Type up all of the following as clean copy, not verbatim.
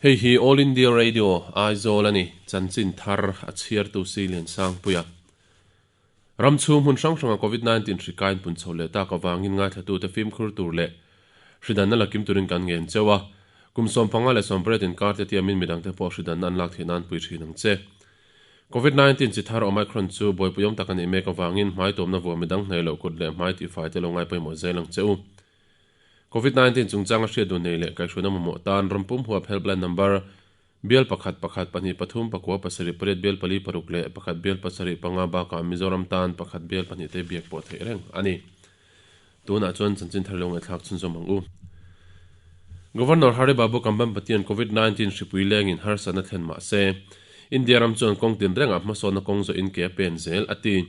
Hei hi All India Radio, Aizawl a ni, chanchin thar a chhiartu si Liansangpuia. Ram chhung hmun hrang hranga Covid 19 hri kain pun chho leh tak avangin ngaithlatute fimkhur tur leh hridanna la kim turin kan ngen cheu a. Kum 15 leh 18 inkar te tiamin midangte pawh hridanna an lak theih nan pui thin ang che. Covid 19 chi thar Omicron chu buaipuiawm tak a nih mek avangin hmai tuamna vuah midang hnaih loh kut leh hmai tihfai te lo ngai pawimawh zel ang che u. Covid 19 chungchanga hriat duh nei leh kaihhruaina mamawh tan rampum huap helpline number bial pakhat pakhat pahnih pathum pakua pasarih pariat bial pali paruk leh pakhat bial pasarih panga bakah Mizoram tan pakhat bial pahnih te biak pawh theih reng a ni. Tunah chuan chanchin thar lo ngaihthlak chhunzawm ang u. Governor Hari Babu Kambhampatian Covid 19 hripui lengin harsatna thlen mah se, India ram chuan kawng tinrengah hmasawnna kawng zawhin ke a pen zel a ti.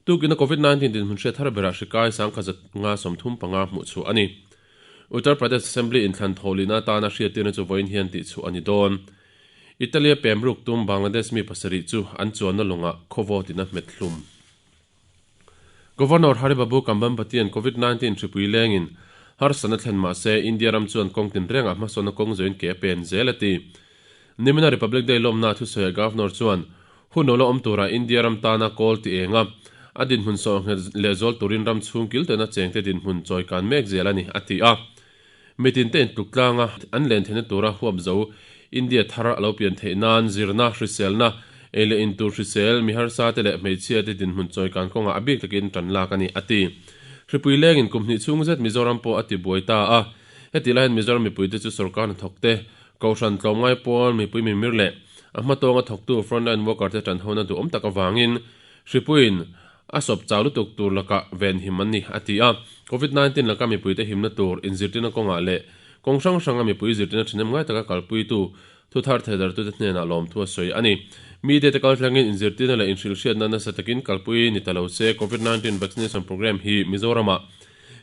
Tukina Covid 19 dinhmun hriat thar berah hri kai sangkhat zatnga 35 hmuh chhuah a ni. Uttar Pradesh Assembly inthlan thawhlihna atana hriattirna chu vawiin hian tihchhuah a ni dawn. Italy-a pem ruk tum Bangladesh mi pasarih chu an chuanna lungah khawvawt in a hmet hlum. Governor Hari Babu Kambhampatian Covid 19 hripui lengin harsatna thlen mah se India ram chuan kawng tinrengah hmasawnna kawng zawhin ke a pen zel a ti. Nimina Republic Day lawmna thusawiah Governor chuan hun lo la awm tura India ram tana kawl ti eng a, a dinhmun sawh nghet lehzual turin ram chhung kil tena chengte dinhmun chawi kan mek zel a ni, a ti a. Mitinte intluk tlanga an len theihna tura huap zo India thar a lo pian theih nan zirna, hriselna, ei leh intur hrisel, mi harsa te leh hmeichhia te dinhmun chawi kan kawngah a bik takin tan lak a ni, a ti. Hripui lengin kum hnih chhung zet Mizoram pawh a ti buai ta a, heti laiin Mizoram mipuite chu sorkar hnathawk te, Kohhran tlawmngai pawl mipui mimir leh a hmatawnga thawktu frontline worker te tanhona duhawm tak avangin hripuiin a sawp chau lutuk tur lakah venhim an ni, a ti a. Covid 19 laka mipuite himna tur inzirtirna kawngah leh kawng hrang hranga mipui zirtirna thahnem ngai taka kalpuitu thuthar theidartute hnenah lawmthu a sawi a ni. Media te kaltlangin inzirtirna leh inhrilhhriatna nasa takin kalpui ni ta lo se Covid 19 vaccination programme hi Mizoramah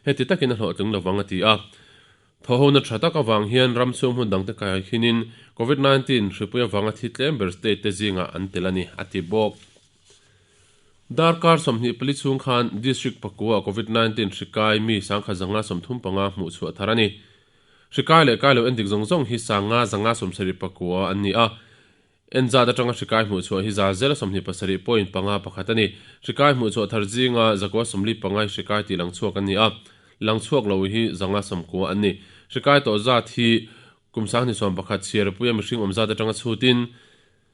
heti takin a hlawhtling lovang a ti a. Thawhona tha tak avang hian ram chhung hmun dangte kaikhinin Covid 19 hripui avanga thi tlem ber state te zingah an tel a ni, a ti bawk. Darkar 24 chhung khan District pakua Covid 19 hri kai mi sangkhat zanga 35 hmuh chhuah thar a ni. Hri kai leh kai lo endik zawng zawng hi sanga zanga 71 an ni a. Enzat atanga hri kai hmuh chhuah hi za zela 27.51 a ni. Hri kai hmuh chhuah thar zinga zakua 45 hi hri kai tih lang chhuak an ni a, lang chhuak lo hi zanga 90 an ni. Hri kai tawh zat hi kum 2021 chhiarpuia mihring awm zat atanga chhutin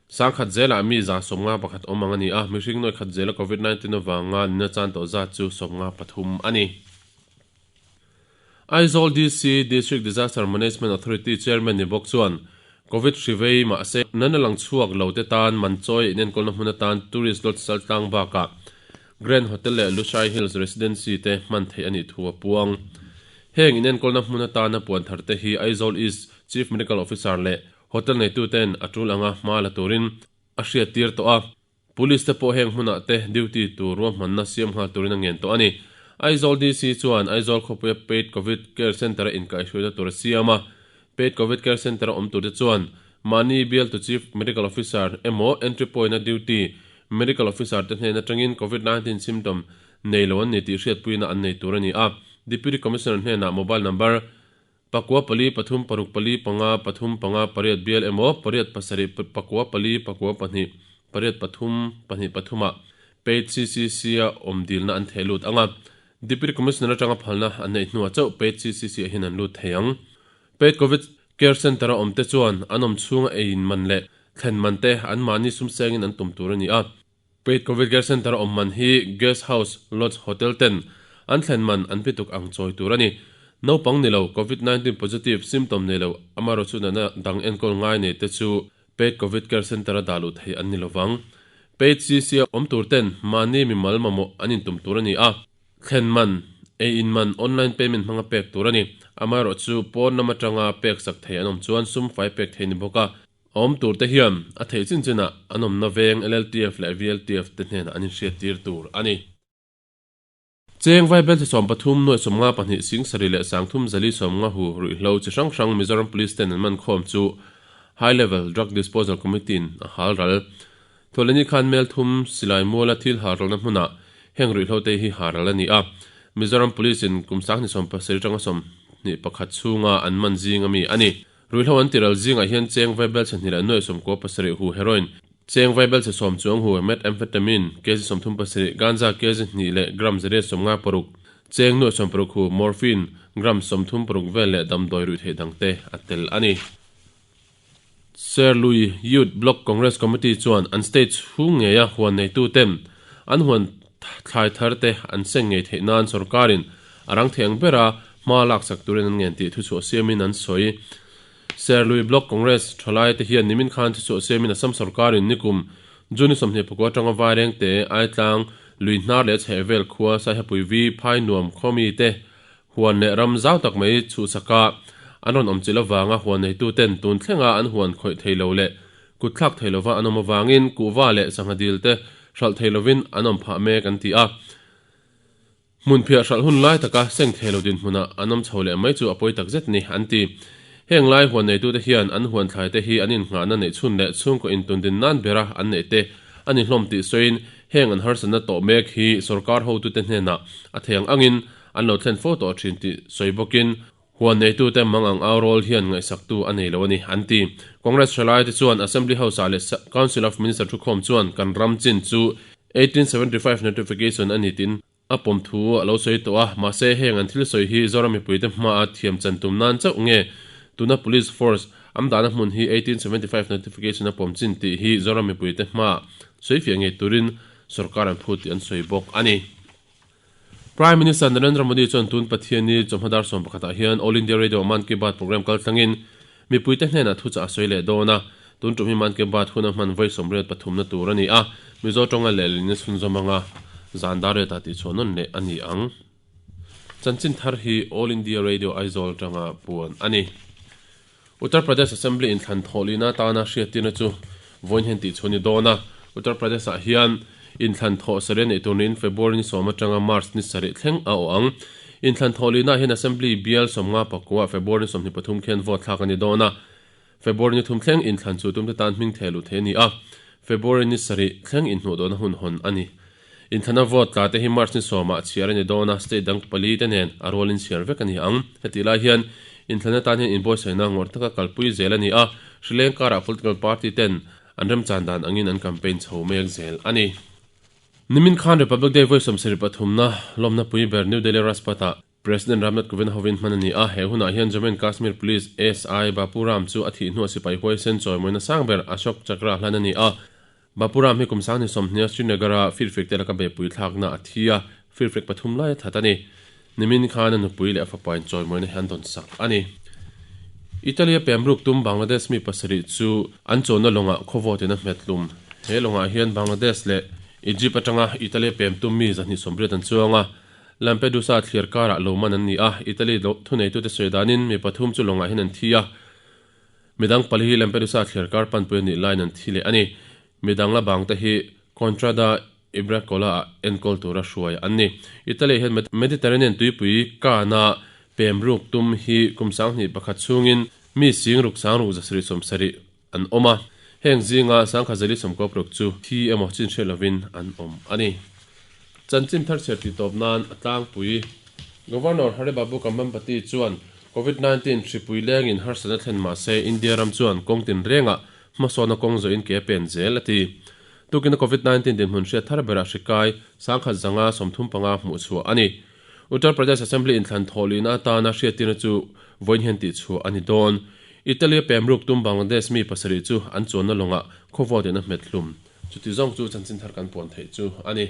sangkhat zelah mi za 51 awm ang a ni a, mihring nawi khat zela Covid 19 avanga nuna chan tawh zat chu 53 a ni. Aizawl DC District Disaster Management Authority Chairman ni bawk chuan Covid hri vei mahse nana lang chhuak lo te tan man chawi inenkawlna hmun atan Tourist Lodge Saltlang bakah Grand Hotel leh Lushai Hills Residency te hman theih a nih thu a puang. Heng inenkawlna hmun atana puan thar te hi Aizawl East Chief Medical Officer leh Hotel neituten a tul anga hma la turin a hriattir tawh a. Police te pawh heng hmunah te duty tur ruahmanna siam nghal turin a ngen tawh a ni. Aizawl DC chuan Aizawl khawpuia Paid Covid Care Centre-a inkaihhruaina tur a siam a. Paid Covid Care Centre-a awm turte chuan mahni bialtu Chief Medical Officer emaw entry point-a duty Medical Officer te hnen atangin Covid 19 symptom nei lo an ni tih hriatpuina an nei tur a ni a. Deputy Commissioner hnenah mobile number Pakua pali pathum paruk pali panga pathum panga pariat bial emaw pariat pasarih pakua pali pakua pahnih pariat pathum pahnih pathumah paid CCC a awm dilna an theh lut ang a, Deputy Commissioner atanga phalna an neih hnuah chauh paid CCC ah hian an lut thei ang. Paid Covid Care Centre a awmte chuan an awm chhunga ei in man leh thlen man te anmahni sumsengin an tum tur a ni a. Paid Covid Care Centre awm man hi Guest House, Lodge, Hotel ten an thlen man an pituk ang chawi tur a ni. Naupang ni lo, Covid 19 positive, symptom nei lo, amaherawhchu natna dang enkawl ngai nei te chu Paid Covid Care Centre a dah luh theih an ni lovang. Paid CC a awm tur ten mahni mimal mamawh an intum tur a ni a. Thlen man, ei in man online payment hmanga pek tur a ni. Amaherawhchu pawn lam atanga pek sak thei an awm chuan sum fai pek thei ni bawk a. A awm tur te hian a theih chin chinah an awmna veng LLTF leh VLTF te hnenah an inhriattir tur a ni. Cheng Vaibel chi 13 nuai 52 sing sarih leh sangthum zali 50 hu ruihhlo chi hrang hrang Mizoram Police ten an man khawm chu High Level Drug Disposal Committee in a hal ral. Thawhlehni khan mel thum silai muala thil hal ralna hmunah heng ruihhlo te hi ha ral a ni a. Mizoram Police in kum 27 tanga 21 chhunga an man zing ami a ni. Ruihhlo an tiral zingah hian cheng vaibelchhe hnih leh nuaih 97 hu heroin, cheng vaibelchhe sawm chuang hu methamphetamine kg 37, ganja kg hnih leh gram 156, cheng nuaih 60 hu morphine gram 36 vel leh damdawi ruih theih dangte a tel a ni. Serlui Youth Block Congress Committee chuan an state chhung ngeia huan neituten an huan thlai tharte an seng ngei theih nan sorkarin a rang thei ang bera hma laksak turin an ngen tih thuchhuah siamin an sawi. Serlui Block Congress thalaite hian nimin khan thuchhuah siamin Assam sorkarin nikum June 24 atanga Vairengte, Aitlang, Lui hnar leh chhehvel khua Saihapui Vi phai nuam khawmite Huan leh ram zau tak mai chhuhsaka an rawn awm chilh avanga huan neituten tun thlenga an huan khawih thei lo leh kut thlak thei lova an awm avangin kuhva leh sangha dil te hralh thei lovin an awm phah mek an ti a. Hmunphiah hralh hun lai taka seng thei lo dinhmunah an awm chho leh mai chu a pawi tak zet ni an ti. Heng lai huan neitute hian an huan thlai te hi an innghahna neih chhun leh chhungkaw intundin nan bera an neih te a ni hlawm tih sawiin heng an harsatna tawh mek hi sorkar hotute hnenah a thei ang angin An lo thlen fo tawh thin tih sawi bawkin, huan neitute mang ang au rawl hian ngaihsaktu a nei lo a ni, an ti. Congress hrelaite chuan Assembly House-ah leh Council of Minister thukhawm chuan kan ram chin chu 1875 notification a ni tiin a pawm thu a lo sawi tawh a, mahse heng an thil sawi hi Zoram mipuite hmaa thiam chan tum nan chauh nge tuna Police Force am dahna hmun hi 1875 notification a pawm chin tih hi Zoram mipuite hmaa sawifiah ngei turin sorkar an phut tih an sawi bawk a ni. Prime Minister Narendra Modi chuan tun Pathianni chawhma dar 11 ah hian All India Radio Mann Ki Baat programme kal tlangin mipuite hnenah thuchah a sawi leh dawn a. Tun tum hi Mann Ki Baat huna hman vawi 83 na tur a ni a, Mizo tawnga lehlin a chhunzawm anga zan dar retah tihchhuah nawn leh a ni ang. Chanchin thar hi All India Radio Aizawl atanga puan a ni. Uttar Pradesh Assembly inthlan thawhlihna atana hriattirna chu vawiin hian tihchhuah a ni dawn a. Uttar Pradesh-ah hian inthlan thawh sarih a neih tur niin February ni 10 atanga March ni sarih thleng a awh ang. Inthlan thawhlihnaah hian Assembly bial 51 February ni 23 khian vote thlak a ni dawn a. February ni thum thleng inthlan chu tumte tan hming theh luh theih a ni a. February ni sarih thleng inhnuhdawhna hun hawn a ni. Inthlana vote tla te hi March ni sawmah chhiar a ni dawn a, state dang pali te nen a rualin chhiar vek a ni ang. Hetih lai hian inthlana tan hian inbuatsaihna ngawrh taka kalpui zel a ni a, hrileng karah political party ten an remchan dan angin an campaign chho mek zel a ni. Nimin khan Republic Day vawi 73na lawmna pui ber New Delhi Rajpath-ah President Ramnath Kovind hovin hman a ni a, he hunah hian Jammu and Kashmir Police SI Bapu Ram chu a thih hnuah sipai huaisen chawimawina sang ber Ashok Chakra hlan a ni a. Bapu Ram hi kum 20 Srinagar-a firfek te laka beihpui thlakna a thi a, firfek pathum lai a that a ni. Nimin khan a nupui leh a fapa in chawimawina hi an dawn sak a ni. Italy-a pemruk tum Bangladesh mi pasarih chu an chawnna lawngah khawvawt in a hmet hlum. He lawngah hian Bangladesh leh Egypt atanga Italy-a pem tum mi 280 an chuang a. Lampedusa thliar karah lo man an ni a, Italy thuneitute sawi danin mi pathum chu lawngah hian an thi a, midang pali hi Lampedusa thliar kar panpui a nih laiin an thi leh a ni. Midang la bangte hi Contrada Ibracola-ah enkawl tura hruai an ni. Italy hian Mediterranean tuipui kana pem ruk tum hi kum 2001 chhungin mi sing ruk sang ruk 770 an awm a, heng zinga 1096 chu thi emaw chin hriat lovin an awm a ni. Chanchin thar chhiar tih tawp nan a tlangpui. Governor Hari Babu Kambhampati chuan Covid 19 hripui lengin harsatna thlen mah se India ram chuan kawng tinrengah hmasawna kawng zawhin ke a pen zel a ti. Tukina Covid 19 dinhmun hriat thar berah hri kai 1135 hmuh chhuah a ni. Uttar Pradesh Assembly inthlan thawhlihna atana hriattirna chu vawiin hian tihchhuah a ni dawn. Italy-a pemruk tum Bangladesh mi pasarih chu an chuanna lawngah khawvawt in a hmet hlum. Chuti zawng chu chanchin thar kan puan theih chu a ni.